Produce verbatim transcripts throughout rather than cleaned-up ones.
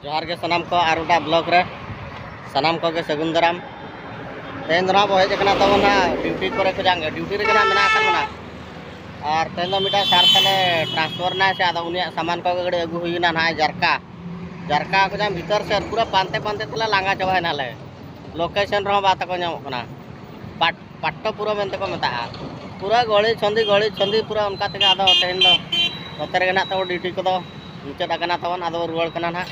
ᱡᱚᱦᱟᱨ ᱜᱮ ᱥᱟᱱᱟᱢ ᱠᱚ, ᱟᱨ ᱢᱤᱫᱴᱟᱝ ᱵᱞᱚᱜ ᱨᱮ ᱥᱟᱱᱟᱢ ᱠᱚᱜᱮ ᱥᱟᱹᱜᱩᱱ ᱫᱟᱨᱟᱢ᱾ ᱛᱮᱦᱮᱧ ᱫᱚ ᱱᱟᱦᱟᱜ ᱵᱚ ᱦᱮᱡ ᱟᱠᱟᱱᱟ ᱛᱟᱵᱚᱱ ᱱᱟᱦᱟᱜ ᱰᱤᱭᱩᱴᱤ ᱠᱚᱨᱮ ᱠᱷᱚᱱᱟᱜ ᱜᱮ, ᱰᱤᱭᱩᱴᱤ ᱨᱮᱜᱮ ᱱᱟᱦᱟᱜ ᱢᱮᱱᱟᱜ ᱟᱠᱟᱫ ᱵᱚᱱᱟ᱾ ᱟᱨ ᱛᱮᱦᱮᱧ ᱫᱚ ᱢᱤᱫᱴᱟᱝ ᱥᱟᱨ ᱛᱟᱞᱮ ᱴᱨᱟᱱᱥᱯᱷᱟᱨ ᱮᱱᱟᱭ ᱥᱮ, ᱟᱫᱚ ᱩᱱᱤᱭᱟᱜ ᱥᱟᱢᱟᱱ ᱠᱚᱜᱮ ᱠᱟᱹᱴᱤᱡ ᱟᱹᱜᱩ ᱦᱩᱭ ᱮᱱᱟ ᱱᱟᱦᱟᱜ ᱡᱟᱨᱠᱟ᱾ ᱡᱟᱨᱠᱟ ᱠᱷᱚᱱᱟᱜ ᱵᱷᱤᱛᱟᱹᱨ ᱥᱮᱫ ᱯᱩᱨᱟᱹ ᱯᱟᱱᱛᱮ ᱯᱟᱱᱛᱮ ᱛᱮᱞᱮ ᱞᱟᱸᱜᱟ ᱪᱟᱵᱟᱭᱮᱱᱟᱞᱮ᱾ ᱞᱳᱠᱮᱥᱚᱱ ᱨᱮᱦᱚᱸ ᱵᱟᱝ ᱛᱟᱠᱚ ᱧᱟᱢᱚᱜ ᱠᱟᱱᱟ᱾ ᱯᱟᱴ ᱯᱟᱴᱴᱚᱯᱩᱨᱚ ᱢᱮᱱᱛᱮ ᱠᱚ ᱢᱮᱛᱟᱜᱼᱟ᱾ ᱯᱩᱨᱟᱹ ᱜᱷᱚᱲᱤ ᱪᱷᱚᱱᱫᱤ ᱜᱷᱚᱲᱤ ᱪᱷᱚᱱᱫᱤ ᱯᱩᱨᱟᱹ ᱚᱱᱠᱟ ᱛᱮᱜᱮ ᱟᱫᱚ ᱛᱮᱦᱮᱧ ᱫᱚ ᱱᱚᱛᱮ ᱨᱮᱜᱮ ᱱᱟᱦᱟᱜ ᱛᱟᱵᱚ ᱰᱤᱭᱩᱴᱤ ᱠᱚᱫᱚ ᱢᱩᱪᱟᱹᱫ ᱟᱠᱟᱱᱟ ᱛᱟᱵᱚᱱ᱾ ᱟᱫᱚ ᱵᱚ ᱨᱩᱣᱟᱹᱲ ᱠᱟᱱᱟ ᱱᱟᱦᱟᱜ᱾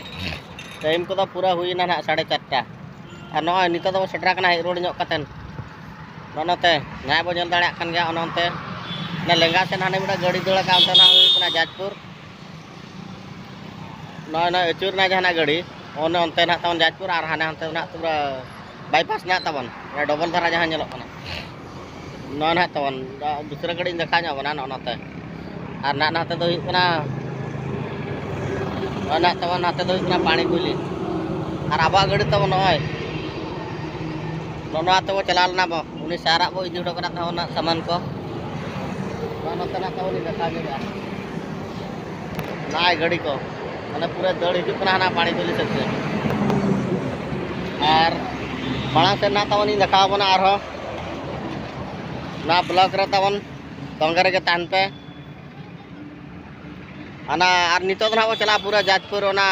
ᱴᱟᱭᱤᱢ ᱠᱚᱫᱚ ᱯᱩᱨᱟᱹ ᱦᱩᱭᱮᱱᱟ ᱱᱟᱦᱟᱜ ᱥᱟᱲᱮ ᱪᱟᱨᱴᱟ᱾ ᱟᱨ ᱱᱚᱜᱼᱚᱭ ᱱᱤᱛᱚᱜ ᱫᱚᱵᱚ ᱥᱮᱴᱮᱨ ᱟᱠᱟᱱᱟ ᱦᱮᱡ ᱨᱩᱣᱟᱹᱲ ᱧᱚᱜ ᱠᱟᱛᱮᱫ᱾ ᱱᱚᱜᱼᱚ ᱱᱚᱛᱮ ᱡᱟᱦᱟᱸᱭ ᱵᱚ ᱧᱮᱞ ᱫᱟᱲᱮᱭᱟᱜ ᱠᱟᱱ ᱜᱮᱭᱟ, ᱚᱱᱮ ᱚᱱᱛᱮ ᱚᱱᱟ ᱞᱮᱸᱜᱟ ᱥᱮᱫ ᱦᱟᱱᱮ ᱢᱤᱫᱴᱟᱝ ᱜᱟᱹᱰᱤ ᱫᱟᱹᱲ ᱟᱠᱟᱫ, ᱚᱱᱛᱮ ᱱᱟᱦᱟᱜ ᱦᱩᱭᱩᱜ ᱠᱟᱱᱟ ᱡᱟᱡᱽᱯᱩᱨ᱾ ᱱᱚᱜᱼᱚᱭ ᱱᱚᱜᱼᱚᱭ ᱟᱹᱪᱩᱨ ᱮᱱᱟ ᱡᱟᱦᱟᱱᱟᱜ ᱜᱟᱹᱰᱤ, ᱚᱱᱮ ᱚᱱᱛᱮ ᱱᱟᱦᱟᱜ ᱛᱟᱵᱚᱱ ᱡᱟᱡᱽᱯᱩᱨ, ᱟᱨ ᱦᱟᱱᱮ ᱦᱟᱱᱛᱮ ᱱᱟᱦᱟᱜ ᱯᱩᱨᱟᱹ ᱵᱟᱭᱯᱟᱥ ᱢᱮᱱᱟᱜ ᱛᱟᱵᱚᱱ, ᱚᱱᱟ ᱰᱚᱵᱚᱞ ᱫᱷᱟᱨᱟ ᱡᱟᱦᱟᱸ ᱧᱮᱞᱚᱜ ᱠᱟᱱᱟ, ᱱᱚᱣᱟ ᱱᱟᱦᱟᱜ ᱛᱟᱵᱚᱱ᱾ ᱫᱚᱥᱨᱟ ᱜᱟᱹᱰᱤᱧ ᱫᱮᱠᱷᱟᱣ ᱧᱚᱜ ᱟᱵᱚᱱᱟ ᱱᱚᱜᱼᱚ ᱱᱚᱛᱮ᱾ ᱟᱨ ᱱᱟᱦᱟᱜ ᱱᱟᱛᱮ ᱫᱚ ᱦᱩᱭᱩᱜ ᱠᱟᱱᱟ, ᱱᱚᱜᱼᱚᱭ ᱱᱟᱦᱟᱜ ᱛᱟᱵᱚᱱ ᱱᱟᱛᱮ ᱫᱚ ᱦᱩᱭᱩᱜ ᱠᱟᱱᱟ ᱯᱟᱹᱲᱤ ᱠᱩᱞᱦᱤ᱾ ᱟᱨ ᱟᱵᱚᱣᱟᱜ ᱜᱟᱹᱰᱤ ᱛᱟᱵᱚᱱ ᱱᱚᱜᱼᱚᱭ ᱱᱚᱜᱼᱚ ᱱᱚᱣᱟ ᱛᱮᱵᱚ ᱪᱟᱞᱟᱣ ᱞᱮᱱᱟ ᱵᱚ, ᱩᱱᱤ ᱥᱟᱨᱟᱜ ᱵᱚ ᱤᱫᱤ ᱦᱚᱴᱚ ᱠᱟᱫᱟ ᱛᱟᱵᱚᱱᱟ ᱥᱟᱢᱟᱱ ᱠᱚ᱾ ᱱᱚᱜᱼᱚ ᱱᱚᱛᱮ ᱱᱟᱦᱟᱜ ᱛᱟᱵᱚᱱ ᱤᱧ ᱫᱮᱠᱷᱟᱣ ᱧᱚᱜᱟ᱾ ᱱᱚᱜᱼᱚᱭ ᱜᱟᱹᱰᱤ ᱠᱚ, ᱢᱟᱱᱮ ᱯᱩᱨᱟᱹ ᱫᱟᱹᱲ ᱦᱤᱡᱩᱜ ᱠᱟᱱᱟ ᱦᱟᱱᱟ ᱯᱟᱹᱲᱤ ᱠᱩᱞᱦᱤ ᱥᱮᱫ ᱛᱮ᱾ ᱟᱨ ᱢᱟᱲᱟᱝ ᱥᱮᱫ ᱱᱟᱦᱟᱜ ᱛᱟᱵᱚᱱ ᱤᱧ ᱫᱮᱠᱷᱟᱣ ᱟᱵᱚᱱᱟ ᱟᱨᱦᱚᱸ᱾ ᱱᱚᱣᱟ ᱵᱞᱚᱜ ᱨᱮ ᱛᱟᱵᱚᱱ ᱛᱚᱸᱜᱮ ᱨᱮᱜᱮ ᱛᱟᱦᱮᱱ ᱯᱮ᱾ ᱦᱟᱱᱟ ᱟᱨ ᱱᱤᱛᱚᱜ ᱫᱚ ᱱᱟᱦᱟᱜ ᱵᱚ ᱪᱟᱞᱟᱜᱼᱟ ᱯᱩᱨᱟᱹ ᱡᱟᱡᱽᱯᱩᱨ, ᱚᱱᱟ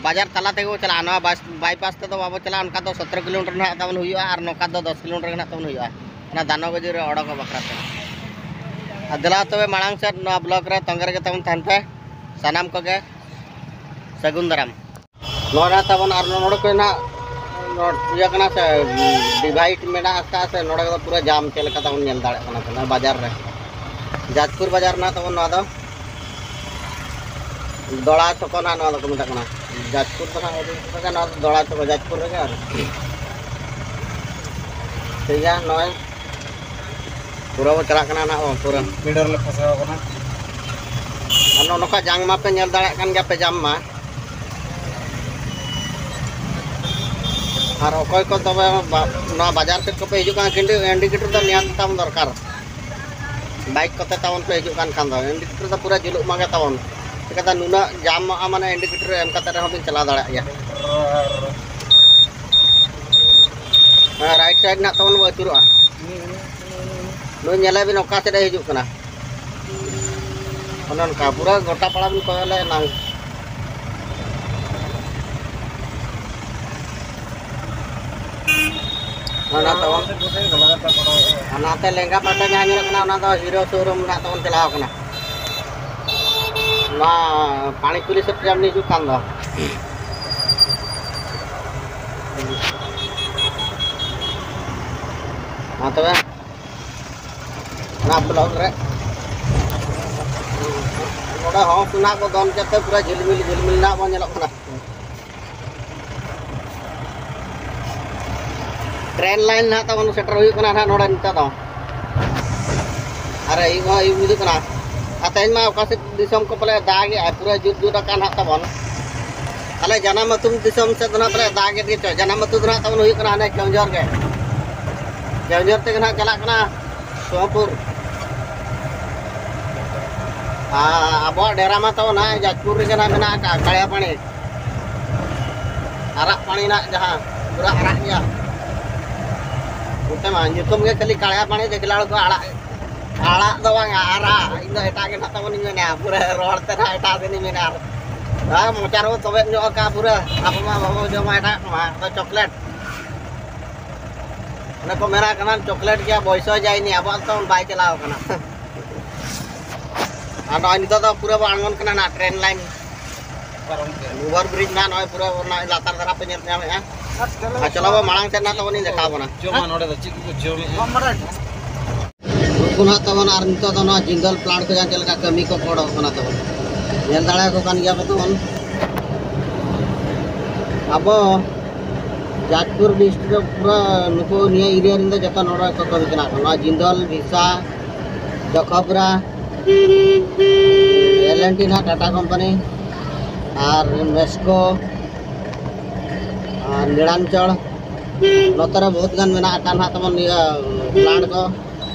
ᱵᱟᱡᱟᱨ ᱛᱟᱞᱟ ᱛᱮᱜᱮ ᱵᱚ ᱪᱟᱞᱟᱜᱼᱟ᱾ ᱱᱚᱣᱟ ᱵᱟᱥ, ᱵᱟᱭᱯᱟᱥ ᱛᱮᱫᱚ ᱵᱟᱵᱚ ᱪᱟᱞᱟᱜᱼᱟ, ᱚᱱᱠᱟ ᱫᱚ ᱥᱚᱛᱨᱚ ᱠᱤᱞᱳᱢᱤᱴᱟᱨ ᱱᱟᱦᱟᱜ ᱛᱟᱵᱚᱱ ᱦᱩᱭᱩᱜᱼᱟ ᱟᱨ ᱱᱚᱝᱠᱟ ᱫᱚ ᱫᱚᱥ ᱠᱤᱞᱳᱢᱤᱴᱟᱨ ᱜᱮ ᱱᱟᱦᱟᱜ ᱛᱟᱵᱚᱱ ᱦᱩᱭᱩᱜᱼᱟ, ᱚᱱᱟ ᱫᱟᱱᱚᱜᱚᱡᱤ ᱨᱮ ᱚᱰᱚᱠᱚᱜ ᱵᱟᱠᱷᱨᱟ ᱛᱮ᱾ ᱟᱨ ᱫᱮᱞᱟ ᱛᱚᱵᱮ ᱢᱟᱲᱟᱝ ᱥᱮᱫ ᱱᱚᱣᱟ ᱵᱞᱚᱜ ᱨᱮ ᱛᱚᱸᱜᱮ ᱨᱮᱜᱮ ᱛᱟᱵᱚᱱ ᱛᱟᱦᱮᱱ ᱯᱮ᱾ ᱥᱟᱱᱟᱢ ᱠᱚᱜᱮ ᱥᱟᱹᱜᱩᱱ ᱫᱟᱨᱟᱢ᱾ ᱱᱚᱣᱟ ᱨᱮ ᱛᱟᱵᱚᱱ ᱟᱨ ᱱᱚᱰᱮ ᱠᱚ ᱱᱟᱦᱟᱜ ᱱᱚ-, ᱤᱭᱟᱹ ᱠᱟᱱᱟ ᱥᱮ, ᱰᱤᱵᱷᱟᱭᱤᱰ ᱢᱮᱱᱟᱜ ᱟᱠᱟᱫ ᱥᱮ, ᱱᱚᱰᱮ ᱫᱚ ᱯᱩᱨᱟᱹ ᱡᱟᱢ ᱪᱮᱫ ᱞᱮᱠᱟ ᱛᱟᱵᱚᱱ ᱧᱮᱞ ᱫᱟᱲᱮᱭᱟᱜ ᱠᱟᱱᱟ ᱛᱟᱵᱚᱱ ᱵᱟᱡᱟᱨ ᱨᱮ᱾ ᱡᱟᱡᱽᱯᱩᱨ ᱵᱟᱡᱟᱨ ᱨᱮᱱᱟᱜ ᱛᱟᱵᱚᱱ ᱱᱚᱣᱟ ᱫᱚ ᱫᱚᱲᱟ ᱪᱚᱠᱚ ᱱᱟᱦᱟᱜ ᱱᱚᱣᱟ ᱫᱚᱠᱚ ᱢᱮᱛᱟᱜ ᱠᱟᱱᱟ᱾ ᱡᱟᱡᱽᱯᱩᱨ ᱫᱚ ᱱᱟᱦᱟᱜ ᱱᱚᱣᱟ ᱫᱚ ᱫᱚᱲᱟ ᱪᱚᱠᱚ ᱡᱟᱡᱽᱯᱩᱨ ᱨᱮᱜᱮ ᱟᱨ ᱴᱷᱤᱠ ᱜᱮᱭᱟ᱾ ᱱᱚᱜᱼᱚᱭ ᱯᱩᱨᱟᱹ ᱵᱚ ᱪᱟᱞᱟᱜ ᱠᱟᱱᱟ ᱱᱟᱦᱟᱜ, ᱚ, ᱯᱩᱨᱟᱹ᱾ ᱯᱤᱲᱟᱹ ᱨᱮᱞᱮ ᱯᱷᱟᱥᱟᱣ ᱠᱟᱱᱟ᱾ ᱟᱨ ᱱᱚᱜᱼᱚ ᱱᱚᱝᱠᱟ ᱡᱟᱝ ᱢᱟᱯᱮ ᱧᱮᱞ ᱫᱟᱲᱮᱭᱟᱜ ᱠᱟᱱ ᱜᱮᱭᱟ ᱯᱮ, ᱡᱟᱢ ᱢᱟ᱾ ᱟᱨ ᱚᱠᱚᱭ ᱠᱚ ᱛᱚᱵᱮ ᱵᱟ-, ᱱᱚᱣᱟ ᱵᱟᱡᱟᱨ ᱥᱮᱫ ᱠᱚᱯᱮ ᱦᱤᱡᱩᱜ ᱠᱟᱱᱟ, ᱠᱤᱱᱛᱩ ᱤᱱᱰᱤᱠᱮᱴᱚᱨ ᱫᱚ ᱱᱤᱭᱟᱹ ᱛᱟᱢ ᱫᱚᱨᱠᱟᱨ᱾ ᱵᱟᱭᱤᱠ ᱠᱚᱛᱮ ᱛᱟᱵᱚᱱ ᱯᱮ ᱦᱤᱡᱩᱜ ᱠᱟᱱ ᱠᱷᱟᱱ ᱫᱚ, ᱤᱱᱰᱤᱠᱮᱴᱚᱨ ᱫᱚ ᱯᱩᱨᱟᱹ ᱡᱩᱞᱩᱜ ᱢᱟᱜᱮ ᱛᱟᱵᱚᱱ᱾ ᱪᱤᱠᱟᱹᱛᱮ ᱱᱩᱱᱟᱹᱜ ᱡᱟᱢᱚᱜᱼᱟ, ᱢᱟᱱᱮ ᱤᱱᱰᱤᱠᱮᱴᱚᱨ ᱮᱢ ᱠᱟᱛᱮ ᱨᱮᱦᱚᱸ ᱵᱤᱱ ᱪᱟᱞᱟᱣ ᱫᱟᱲᱮᱭᱟᱜ ᱜᱮᱭᱟ᱾ ᱦᱮᱸ, ᱨᱟᱭᱤᱴ ᱥᱟᱭᱤᱰ ᱱᱟᱜ ᱛᱟᱵᱚᱱ ᱵᱚ ᱟᱹᱪᱩᱨᱚᱜᱼᱟ᱾ ᱱᱩᱭ ᱧᱮᱞᱮ ᱵᱤᱱ ᱚᱠᱟ ᱥᱮᱫ ᱮ ᱦᱤᱡᱩᱜ ᱠᱟᱱᱟ᱾ ᱚᱱᱮ ᱚᱱᱠᱟ ᱯᱩᱨᱟᱹ ᱜᱚᱴᱟ ᱯᱟᱲᱟ ᱵᱤᱱ ᱠᱚᱭᱚᱜ ᱞᱮ ᱮᱱᱟᱝ᱾ ᱚᱱᱟ ᱛᱟᱵᱚᱱ, ᱚᱱᱟᱛᱮ ᱞᱮᱸᱜᱟ ᱯᱟᱦᱴᱟ ᱡᱟᱦᱟᱸ ᱧᱮᱞᱚᱜ ᱠᱟᱱᱟ, ᱚᱱᱟ ᱫᱚ ᱦᱤᱨᱳ ᱥᱳᱨᱩᱢ ᱨᱮᱱᱟᱜ ᱛᱟᱵᱚᱱ ᱪᱟᱞᱟᱣ ᱠᱟᱱᱟ᱾ ᱱᱚᱣᱟ ᱯᱟᱱᱤᱯᱩᱨᱤ ᱥᱮᱫ ᱡᱟᱢᱱᱤ ᱦᱤᱡᱩᱜ ᱠᱟᱱ ᱫᱚ᱾ ᱢᱟ ᱛᱚᱵᱮ, ᱚᱱᱟ ᱵᱞᱚᱠ ᱨᱮ ᱱᱚᱰᱮ ᱦᱚᱸ ᱥᱩᱱᱟ ᱠᱚ ᱫᱚᱱ ᱠᱟᱛᱮ ᱯᱩᱨᱟᱹ ᱡᱷᱤᱞᱢᱤᱞ ᱡᱷᱤᱞᱢᱤᱞ ᱱᱟᱜ ᱵᱚᱱ ᱧᱮᱞᱚᱜ ᱠᱟᱱᱟ᱾ ᱴᱨᱮᱱ ᱞᱟᱭᱤᱱ ᱱᱟᱦᱟᱜ ᱛᱟᱵᱚᱱ ᱥᱮᱴᱮᱨ ᱦᱩᱭᱩᱜ ᱠᱟᱱᱟ ᱱᱟᱦᱟᱜ ᱱᱚᱰᱮ ᱱᱤᱛᱚᱜ ᱫᱚ᱾ ᱟᱨ ᱟᱹᱭᱩᱵ ᱦᱚᱸ ᱟᱹᱭᱩᱵ ᱦᱤᱡᱩᱜ ᱠᱟᱱᱟ᱾ ᱟᱨ ᱛᱮᱦᱮᱧ ᱢᱟ ᱚᱠᱟ ᱥᱮᱫ ᱫᱤᱥᱚᱢ ᱠᱚ ᱯᱟᱞᱮ ᱫᱟᱜᱮᱜᱼᱟ, ᱯᱩᱨᱟᱹ ᱡᱩᱛ ᱡᱩᱛ ᱟᱠᱟᱱ ᱱᱟᱦᱟᱜ ᱛᱟᱵᱚᱱ᱾ ᱟᱞᱮ ᱡᱟᱱᱟᱢ ᱟᱹᱛᱩ ᱫᱤᱥᱚᱢ ᱥᱮᱫ ᱫᱚ ᱱᱟᱦᱟᱜ ᱯᱟᱞᱮ ᱫᱟᱜᱮᱫ ᱜᱮᱪᱚ᱾ ᱡᱟᱱᱟᱢ ᱟᱹᱛᱩ ᱫᱚ ᱱᱟᱦᱟᱜ ᱛᱟᱵᱚᱱ ᱦᱩᱭᱩᱜ ᱠᱟᱱᱟ ᱦᱟᱱᱮ ᱠᱮᱣᱡᱷᱚᱨ ᱜᱮ᱾ ᱠᱮᱣᱡᱷᱚᱨ ᱛᱮᱜᱮ ᱱᱟᱦᱟᱜ ᱪᱟᱞᱟᱜ ᱠᱟᱱᱟ ᱥᱳᱢᱯᱩᱨ᱾ ᱟᱨ ᱟᱵᱚᱣᱟᱜ ᱰᱮᱨᱟ ᱢᱟ ᱛᱟᱵᱚᱱ ᱱᱟᱦᱟᱜ ᱡᱟᱡᱽᱯᱩᱨ ᱨᱮᱜᱮ ᱱᱟᱦᱟᱜ ᱢᱮᱱᱟᱜ ᱟᱠᱟᱫ, ᱠᱟᱲᱤᱭᱟᱯᱟᱲᱤ᱾ ᱟᱨᱟᱜ ᱯᱟᱹᱲᱤ ᱨᱮᱱᱟᱜ ᱡᱟᱦᱟᱸ ᱯᱩᱨᱟᱹ ᱟᱨᱟᱜ ᱜᱮᱭᱟ᱾ ᱱᱚᱛᱮ ᱢᱟ ᱧᱩᱛᱩᱢ ᱜᱮ ᱠᱷᱟᱹᱞᱤ ᱠᱟᱲᱭᱟ ᱯᱟᱹᱲᱤ, ᱫᱮᱠᱞᱟ ᱠᱚ ᱟᱲᱟᱜ, ᱟᱲᱟᱜ ᱫᱚ ᱵᱟᱝ ᱟᱨᱟᱜ᱾ ᱤᱧ ᱫᱚ ᱮᱴᱟᱜ ᱜᱮ ᱱᱟᱜ ᱛᱟᱵᱚᱱᱤᱧ ᱢᱮᱱᱟ, ᱯᱩᱨᱟᱹ ᱨᱚᱲ ᱛᱮ ᱱᱟᱜ ᱮᱴᱟᱜ ᱫᱤᱱᱤᱧ ᱢᱮᱱᱟ᱾ ᱟᱨ ᱟᱨ ᱢᱚᱪᱟ ᱨᱮᱵᱚ ᱛᱚᱵᱮᱫ ᱧᱚᱜ ᱟᱠᱟᱫ ᱯᱩᱨᱟᱹ᱾ ᱟᱵᱚ ᱢᱟ ᱵᱟᱵᱚ ᱡᱚᱢᱟ ᱮᱴᱟᱜ ᱠᱚᱢᱟ, ᱟᱫᱚ ᱪᱚᱠᱞᱮᱴ᱾ ᱚᱱᱮ ᱠᱚ ᱢᱮᱱᱟ ᱠᱟᱱᱟ ᱪᱚᱠᱞᱮᱴ ᱜᱮᱭᱟ, ᱵᱚᱭᱥᱚ ᱡᱟᱭᱱᱤ, ᱟᱵᱚᱣᱟᱜ ᱫᱚ ᱵᱟᱭ ᱪᱟᱞᱟᱣ ᱠᱟᱱᱟ᱾ ᱟᱨ ᱱᱚᱜᱼᱚᱭ ᱱᱤᱛᱚᱜ ᱫᱚ ᱯᱩᱨᱟᱹ ᱵᱚ ᱟᱬᱜᱚᱱ ᱠᱟᱱᱟ ᱱᱟᱜ ᱴᱨᱮᱱ ᱞᱟᱭᱤᱱ᱾ ᱯᱟᱨᱚᱢ ᱠᱮᱫ᱾ ᱳᱵᱷᱟᱨ ᱵᱨᱤᱡᱽ ᱱᱟᱜ ᱱᱚᱜᱼᱚᱭ ᱯᱩᱨᱟᱹ ᱚᱱᱟ ᱞᱟᱛᱟᱨ ᱫᱷᱟᱨᱟ ᱯᱮ ᱧᱮᱞ ᱧᱟᱢᱮᱫᱼᱟ᱾ ᱟᱨ ᱪᱚᱞᱚ ᱵᱚ ᱢᱟᱲᱟᱝ ᱥᱮᱫ ᱱᱟᱜ ᱛᱟᱵᱚᱱ ᱤᱧ ᱫᱮᱠᱷᱟᱣ ᱵᱚᱱᱟ᱾ ᱡᱚᱢᱟ ᱱᱚᱰᱮ ᱫᱚ ᱪᱮᱫ ᱠᱚᱠᱚ ᱡᱚᱢᱮᱫᱼᱟ? ᱩᱱᱠᱩ ᱱᱟᱜ ᱛᱟᱵᱚᱱ ᱟᱨ ᱱᱤᱛᱚᱜ ᱫᱚ ᱱᱚᱣᱟ ᱡᱤᱱᱫᱟᱞ ᱯᱞᱟᱱᱴ ᱠᱚ ᱡᱟᱦᱟᱸ ᱪᱮᱫ ᱞᱮᱠᱟ ᱠᱟᱹᱢᱤ ᱠᱚ ᱜᱚᱲᱚ ᱠᱟᱱᱟ ᱛᱟᱵᱚᱱ᱾ ᱧᱮᱞ ᱫᱟᱲᱮᱭᱟᱠᱚ ᱠᱟᱱ ᱜᱮᱭᱟ ᱯᱮ ᱛᱟᱵᱚᱱ᱾ ᱟᱵᱚ ᱡᱟᱡᱽᱯᱩᱨ ᱰᱤᱥᱴᱨᱤᱠᱴ ᱨᱮ ᱯᱩᱨᱟᱹ ᱱᱩᱠᱩ ᱱᱤᱭᱟᱹ ᱮᱨᱤᱭᱟ ᱨᱮᱱ ᱫᱚ ᱡᱚᱛᱚ ᱱᱚᱰᱮ ᱠᱚ ᱠᱟᱹᱢᱤ ᱠᱟᱱᱟ ᱠᱚ᱾ ᱱᱚᱣᱟ ᱡᱤᱱᱫᱟᱞ, ᱵᱷᱤᱥᱟ, ᱡᱚᱠᱷᱚᱯᱩᱨᱟ, ᱮᱞ ᱮᱱᱰ ᱴᱤ ᱱᱟᱦᱟᱜ ᱴᱟᱴᱟ ᱠᱳᱢᱯᱟᱱᱤ, ᱟᱨ ᱢᱮᱥᱠᱳ, ᱟᱨ ᱱᱤᱲᱟᱱᱪᱚᱲ, ᱱᱚᱛᱮ ᱨᱮ ᱵᱚᱦᱩᱛ ᱜᱟᱱ ᱢᱮᱱᱟᱜ ᱟᱠᱟᱫ ᱱᱟᱦᱟᱜ ᱛᱟᱵᱚᱱ ᱤᱭᱟᱹ ᱯᱞᱟᱱᱴ ᱠᱚ᱾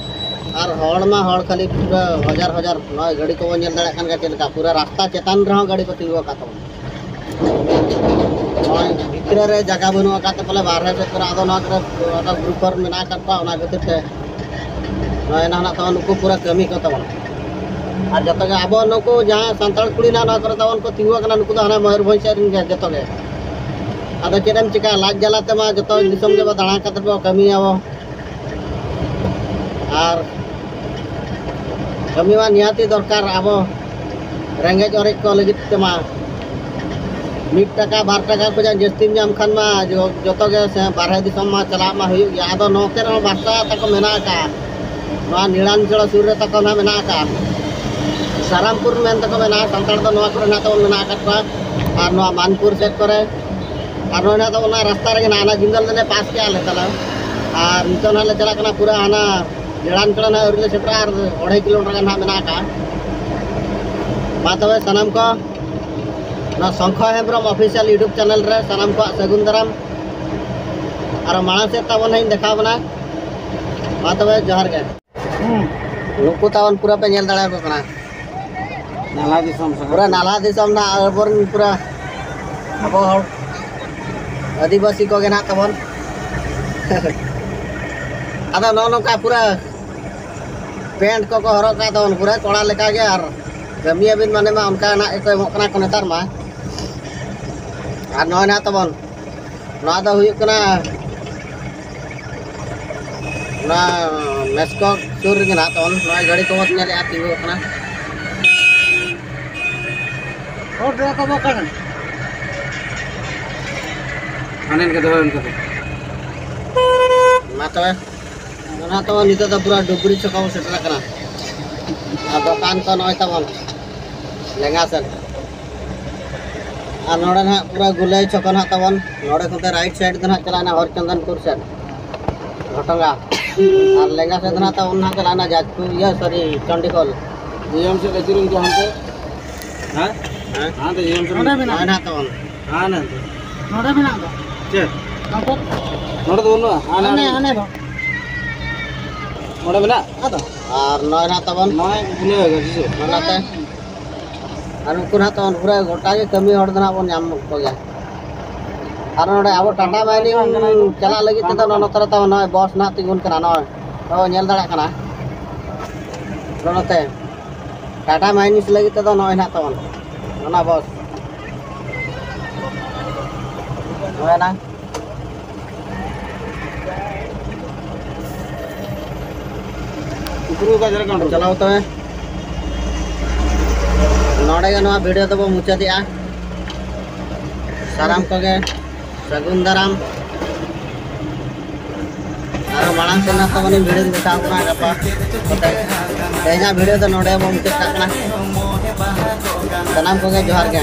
ᱟᱨ ᱦᱚᱲ ᱢᱟ ᱦᱚᱲ ᱠᱷᱟᱹᱞᱤ ᱯᱩᱨᱟᱹ ᱦᱟᱡᱟᱨ ᱦᱟᱡᱟᱨ, ᱱᱚᱜᱼᱚᱭ ᱜᱟᱹᱰᱤ ᱠᱚᱵᱚᱱ ᱧᱮᱞ ᱫᱟᱲᱮᱭᱟᱜ ᱠᱟᱱ ᱜᱮᱭᱟ ᱪᱮᱫ ᱞᱮᱠᱟ, ᱯᱩᱨᱟᱹ ᱨᱟᱥᱛᱟ ᱪᱮᱛᱟᱱ ᱨᱮᱦᱚᱸ ᱜᱟᱹᱰᱤ ᱠᱚ ᱛᱤᱸᱜᱩ ᱟᱠᱟᱫ ᱛᱟᱵᱚᱱᱟ᱾ ᱱᱚᱜᱼᱚᱭ ᱵᱷᱤᱛᱨᱤ ᱨᱮ ᱡᱟᱭᱜᱟ ᱵᱟᱹᱱᱩᱜ ᱟᱠᱟᱫ ᱛᱮ ᱯᱟᱞᱮ ᱵᱟᱨᱦᱮ ᱥᱮᱫ ᱠᱚᱨᱮ, ᱟᱫᱚ ᱱᱚᱣᱟ ᱠᱚᱨᱮ ᱚᱠᱟ ᱜᱨᱩᱯ ᱠᱚᱨᱮ ᱢᱮᱱᱟᱜ ᱟᱠᱟᱫ ᱠᱚᱣᱟ, ᱚᱱᱟ ᱠᱷᱟᱹᱛᱤᱨ ᱛᱮ ᱱᱚᱜᱼᱚᱭ ᱱᱟᱦᱟᱜ ᱛᱟᱵᱚᱱ ᱱᱩᱠᱩ ᱯᱩᱨᱟᱹ ᱠᱟᱹᱢᱤ ᱠᱚ ᱛᱟᱵᱚᱱ᱾ ᱟᱨ ᱡᱚᱛᱚ ᱜᱮ ᱟᱵᱚ ᱱᱩᱠᱩ ᱡᱟᱦᱟᱸ ᱥᱟᱱᱛᱟᱲ ᱠᱩᱲᱤ ᱱᱟᱦᱟᱜ ᱱᱚᱣᱟ ᱠᱚᱨᱮ ᱛᱟᱵᱚᱱ ᱠᱚ ᱛᱤᱸᱜᱩ ᱟᱠᱟᱱᱟ, ᱱᱩᱠᱩ ᱫᱚ ᱦᱟᱱᱟ ᱢᱚᱭᱩᱨᱵᱷᱚᱸᱡᱽ ᱥᱮᱫ ᱨᱮᱱ ᱜᱮ ᱡᱚᱛᱚ ᱜᱮ᱾ ᱟᱫᱚ ᱪᱮᱫ ᱮᱢ ᱪᱤᱠᱟ, ᱞᱟᱡ ᱡᱟᱞᱟ ᱛᱮᱢᱟ ᱡᱚᱛᱚ ᱫᱤᱥᱚᱢ ᱜᱮᱵᱚ ᱫᱟᱬᱟ ᱠᱟᱛᱮ ᱵᱚ ᱠᱟᱹᱢᱤᱭᱟᱵᱚ᱾ ᱟᱨ ᱠᱟᱹᱢᱤ ᱢᱟ ᱱᱤᱦᱟᱹᱛᱤ ᱫᱚᱨᱠᱟᱨ ᱟᱵᱚ ᱨᱮᱸᱜᱮᱡ ᱚᱨᱮᱡ ᱠᱚ ᱞᱟᱹᱜᱤᱫ ᱛᱮᱢᱟ᱾ ᱢᱤᱫ ᱴᱟᱠᱟ ᱵᱟᱨ ᱴᱟᱠᱟ ᱠᱷᱚᱱᱟᱜ ᱡᱟᱹᱥᱛᱤᱢ ᱧᱟᱢ ᱠᱷᱟᱱ ᱢᱟ ᱡᱚ-, ᱡᱚᱛᱚ ᱜᱮ ᱥᱮ ᱵᱟᱨᱦᱮ ᱫᱤᱥᱚᱢ ᱢᱟ ᱪᱟᱞᱟᱜ ᱢᱟ ᱦᱩᱭᱩᱜ ᱜᱮᱭᱟ᱾ ᱟᱫᱚ ᱱᱚᱛᱮ ᱨᱮᱦᱚᱸ ᱵᱟᱥᱟ ᱛᱟᱠᱚ ᱢᱮᱱᱟᱜ ᱟᱠᱟᱫ, ᱱᱚᱣᱟ ᱱᱤᱲᱟᱱᱪᱚᱲᱟ ᱥᱩᱨ ᱨᱮ ᱛᱟᱠᱚ ᱱᱟᱦᱟᱜ ᱢᱮᱱᱟᱜ ᱟᱠᱟᱫ, ᱥᱟᱨᱟᱢᱯᱩᱨ ᱢᱮᱱ ᱛᱟᱠᱚ ᱢᱮᱱᱟᱜᱼᱟ᱾ ᱥᱟᱱᱛᱟᱲ ᱫᱚ ᱱᱚᱣᱟ ᱠᱚᱨᱮ ᱱᱟᱦᱟᱜ ᱛᱟᱵᱚᱱ ᱢᱮᱱᱟᱜ ᱟᱠᱟᱫ ᱠᱚᱣᱟ, ᱟᱨ ᱱᱚᱣᱟ ᱢᱟᱱᱯᱩᱨ ᱥᱮᱫ ᱠᱚᱨᱮ, ᱟᱨ ᱱᱚᱜᱼᱚᱭ ᱱᱟᱦᱟᱜ ᱫᱚ ᱚᱱᱟ ᱨᱟᱥᱛᱟ ᱨᱮᱜᱮ ᱱᱟᱦᱟᱜ ᱚᱱᱟ ᱡᱤᱸᱫᱟᱹᱞ ᱫᱚᱞᱮ ᱯᱟᱥ ᱠᱮᱜᱼᱟ ᱞᱮ ᱛᱟᱞᱟ᱾ ᱟᱨ ᱱᱤᱛᱚᱜ ᱱᱟᱦᱟᱜ ᱞᱮ ᱪᱟᱞᱟᱜ ᱠᱟᱱᱟ ᱯᱩᱨᱟᱹ ᱦᱟᱱᱟ ᱡᱮᱲᱟᱱ ᱪᱚᱲᱟ ᱱᱟᱦᱟᱜ ᱟᱹᱣᱨᱤ ᱞᱮ ᱥᱮᱴᱮᱨᱟ, ᱟᱨ ᱚᱲᱟᱭ ᱠᱤᱞᱳᱢᱤᱴᱟᱨ ᱜᱟᱱ ᱱᱟᱦᱟᱜ ᱢᱮᱱᱟᱜ ᱟᱠᱟᱫᱼᱟ᱾ ᱢᱟ ᱛᱚᱵᱮ ᱥᱟᱱᱟᱢ ᱠᱚ ᱱᱚᱣᱟ ᱥᱚᱝᱠᱷᱚ ᱦᱮᱢᱵᱨᱚᱢ ᱚᱯᱷᱤᱥᱤᱭᱟᱞ YouTube ᱪᱮᱱᱮᱞ ᱨᱮ ᱥᱟᱱᱟᱢ ᱠᱚᱣᱟᱜ ᱥᱟᱹᱜᱩᱱ ᱫᱟᱨᱟᱢ᱾ ᱟᱨᱚ ᱢᱟᱲᱟᱝ ᱥᱮᱫ ᱛᱟᱵᱚᱱ ᱦᱟᱸᱜ ᱤᱧ ᱫᱮᱠᱷᱟᱣ ᱵᱚᱱᱟ᱾ ᱢᱟ ᱛᱚᱵᱮ ᱡᱚᱦᱟᱨ ᱜᱮ᱾ ᱦᱩᱸ᱾ ᱱᱩᱠᱩ ᱛᱟᱵᱚᱱ ᱯᱩᱨᱟᱹ ᱯᱮ ᱧᱮᱞ ᱫᱟᱲᱮᱭᱟᱠᱚ ᱠᱟᱱᱟ᱾ ᱱᱟᱞᱦᱟ ᱫᱤᱥᱚᱢ ᱥᱟᱸᱜᱟᱛ᱾ ᱯᱩᱨᱟᱹ ᱱᱟᱞᱦᱟ ᱫᱤᱥᱚᱢ ᱱᱟᱜ ᱟᱵᱚᱨᱮᱱ ᱯᱩᱨᱟᱹ ᱟᱵᱚ ᱦᱚᱲ ᱟᱹᱫᱤᱵᱟᱹᱥᱤ ᱠᱚᱜᱮ ᱱᱟᱜ ᱛᱟᱵᱚᱱ᱾ ᱟᱫᱚ ᱱᱚᱜᱼᱚ ᱱᱚᱝᱠᱟ ᱯᱩᱨᱟᱹ ᱯᱮᱱᱴ ᱠᱚᱠᱚ ᱦᱚᱨᱚᱜ ᱠᱟᱜ ᱛᱟᱵᱚᱱ ᱯᱩᱨᱟᱹ ᱠᱚᱲᱟ ᱞᱮᱠᱟᱜᱮ, ᱟᱨ ᱠᱟᱹᱢᱤᱭᱟᱵᱤᱱ ᱢᱟᱱᱮ ᱢᱟ ᱚᱱᱠᱟ ᱱᱟᱜ ᱜᱮᱠᱚ ᱮᱢᱚᱜ ᱠᱟᱱᱟ ᱠᱚ ᱱᱮᱛᱟᱨ ᱢᱟ᱾ ᱟᱨ ᱱᱚᱜᱼᱚᱭ ᱱᱟᱜ ᱛᱟᱵᱚᱱ ᱱᱚᱣᱟ ᱫᱚ ᱦᱩᱭᱩᱜ ᱠᱟᱱᱟ ᱚᱱᱟ ᱢᱮᱥᱠᱚ ᱥᱩᱨ ᱨᱮᱜᱮ ᱱᱟᱦᱟᱜ ᱛᱟᱵᱚᱱ ᱱᱚᱣᱟ ᱜᱟᱹᱰᱤ ᱠᱚᱵᱚᱱ ᱧᱮᱞᱮᱫᱼᱟ ᱛᱤᱸᱜᱩ ᱟᱠᱟᱱᱟ᱾ ᱦᱚᱲ ᱫᱚ ᱠᱚ ᱵᱟᱠᱟᱱᱟ᱾ ᱦᱟᱱᱮ ᱤᱱᱠᱟᱹ ᱫᱚᱦᱚ ᱤᱱᱠᱟᱹ ᱫᱚ᱾ ᱢᱟ ᱛᱚᱵᱮ, ᱚᱱᱟ ᱛᱚ ᱱᱤᱛᱚᱜ ᱫᱚ ᱯᱩᱨᱟ ᱰᱩᱵᱽᱨᱤ ᱪᱷᱚᱠ ᱵᱚᱱ ᱥᱮᱴᱮᱨ ᱟᱠᱟᱱᱟ᱾ ᱟᱨ ᱫᱚᱠᱟᱱ ᱠᱚ ᱱᱚᱜᱼᱚᱭ ᱛᱟᱵᱚᱱ ᱞᱮᱸᱜᱟ ᱥᱮᱫ᱾ ᱟᱨ ᱱᱚᱰᱮ ᱱᱟᱦᱟᱜ ᱯᱩᱨᱟᱹ ᱜᱩᱞᱟᱹᱭ ᱪᱷᱚᱠ ᱱᱟᱦᱟᱜ ᱛᱟᱵᱚᱱ᱾ ᱱᱚᱰᱮ ᱠᱷᱚᱱ ᱨᱟᱭᱤᱴ ᱥᱟᱭᱤᱰ ᱫᱚ ᱱᱟᱦᱟᱜ ᱪᱟᱞᱟᱣᱱᱟ ᱦᱚᱨᱤᱪᱚᱱᱫᱚᱱᱯᱩᱨ ᱥᱮᱫ, ᱜᱷᱚᱴᱚᱝᱜᱟ᱾ ᱟᱨ ᱞᱮᱸᱜᱟ ᱥᱮᱫ ᱫᱚ ᱱᱟᱦᱟᱜ ᱛᱟᱵᱚᱱ ᱱᱟᱦᱟᱜ ᱪᱟᱞᱟᱣᱱᱟ ᱡᱟᱡᱽᱯᱩᱨ, ᱤᱭᱟᱹ, ᱥᱚᱨᱤ, ᱪᱚᱱᱰᱤᱠᱷᱳᱞ᱾ ᱱᱤᱭᱚᱢ ᱥᱮᱫ ᱟᱹᱪᱩᱨ ᱦᱤᱡᱩᱜᱼᱟ ᱦᱟᱱᱛᱮ᱾ ᱦᱮᱸ? ᱦᱮᱸ? ᱦᱟᱱᱛᱮ ᱱᱤᱭᱚᱢ ᱥᱮᱫ᱾ ᱱᱚᱰᱮ ᱢᱮᱱᱟᱜᱼᱟ᱾ ᱱᱚᱜᱼᱚᱭ ᱱᱟᱦᱟᱜ ᱛᱟᱵᱚᱱ᱾ ᱦᱟᱱᱮ ᱦᱟᱱᱛᱮ᱾ ᱪᱮᱫ? ᱱᱚᱰᱮ᱾ ᱱᱚᱰᱮ ᱫᱚ ᱵᱟᱹᱱᱩᱜᱼᱟ᱾ ᱦᱟᱱᱮ ᱦᱟᱱᱮ, ᱦᱟᱱᱮ᱾ ᱦᱟᱱᱮ ᱫᱚ᱾ ᱱᱚᱰᱮ ᱢᱮᱱᱟᱜ ᱟᱫᱚ᱾ ᱟᱨ ᱱᱚᱜᱼᱚᱭ ᱱᱟᱦᱟᱜ ᱛᱟᱵᱚᱱ ᱱᱚᱜᱼᱚᱭ ᱵᱷᱩᱞᱟᱹᱣ ᱜᱮ ᱵᱩᱡᱷᱟᱹᱣ᱾ ᱚᱱᱟᱛᱮ ᱟᱨ ᱩᱱᱠᱩ ᱱᱟᱦᱟᱜ ᱛᱟᱵᱚᱱ ᱯᱩᱨᱟᱹ ᱜᱚᱴᱟ ᱜᱮ ᱠᱟᱹᱢᱤ ᱦᱚᱲ ᱫᱚ ᱱᱟᱦᱟᱜ ᱵᱚᱱ ᱧᱟᱢ ᱠᱚᱜᱮᱭᱟ᱾ ᱟᱨ ᱱᱚᱰᱮ ᱟᱵᱚ ᱴᱟᱴᱟ ᱢᱟᱭᱱᱤᱝ ᱪᱟᱞᱟᱜ ᱞᱟᱹᱜᱤᱫ ᱛᱮᱫᱚ ᱱᱚᱜᱼᱚ ᱱᱚᱛᱮ ᱨᱮ ᱛᱟᱵᱚᱱ ᱱᱚᱜᱼᱚᱭ ᱵᱚᱥ ᱱᱟᱦᱟᱜ ᱛᱤᱸᱜᱩᱱ ᱠᱟᱱᱟ, ᱱᱚᱜᱼᱚᱭ ᱱᱚᱜᱼᱚᱭ ᱧᱮᱞ ᱫᱟᱲᱮᱭᱟᱜ ᱠᱟᱱᱟ᱾ ᱱᱚᱜᱼᱚ ᱱᱚᱛᱮ ᱴᱟᱴᱟ ᱢᱟᱭᱱᱤᱝ ᱞᱟᱹᱜᱤᱫ ᱛᱮᱫᱚ ᱱᱚᱜᱼᱚᱭ ᱱᱟᱦᱟᱜ ᱛᱟᱵᱚᱱ ᱚᱱᱟ ᱵᱚᱥ᱾ ᱱᱚᱜᱼᱚᱭ ᱱᱟ᱾ ᱪᱟᱞᱟᱣ ᱛᱚᱵᱮ᱾ ᱱᱚᱰᱮ ᱜᱮ ᱱᱚᱣᱟ ᱵᱷᱤᱰᱤᱭᱳ ᱫᱚᱵᱚ ᱢᱩᱪᱟᱹᱫᱮᱜᱼᱟ᱾ ᱥᱟᱱᱟᱢ ᱠᱚᱜᱮ ᱥᱟᱹᱜᱩᱱ ᱫᱟᱨᱟᱢ᱾ ᱟᱨᱚ ᱢᱟᱲᱟᱝ ᱥᱮᱱ ᱱᱟᱜ ᱛᱟᱵᱚᱱᱤᱧ ᱵᱷᱤᱰᱤᱭᱳ ᱫᱮᱠᱷᱟᱣ ᱠᱟᱱᱟ ᱜᱟᱯᱟ᱾ ᱛᱮᱦᱮᱧᱟᱜ ᱵᱷᱤᱰᱤᱭᱳ ᱫᱚ ᱱᱚᱰᱮ ᱵᱚ ᱢᱩᱪᱟᱹᱫ ᱠᱟᱜ ᱠᱟᱱᱟ᱾ ᱥᱟᱱᱟᱢ ᱠᱚᱜᱮ ᱡᱚᱦᱟᱨ ᱜᱮ᱾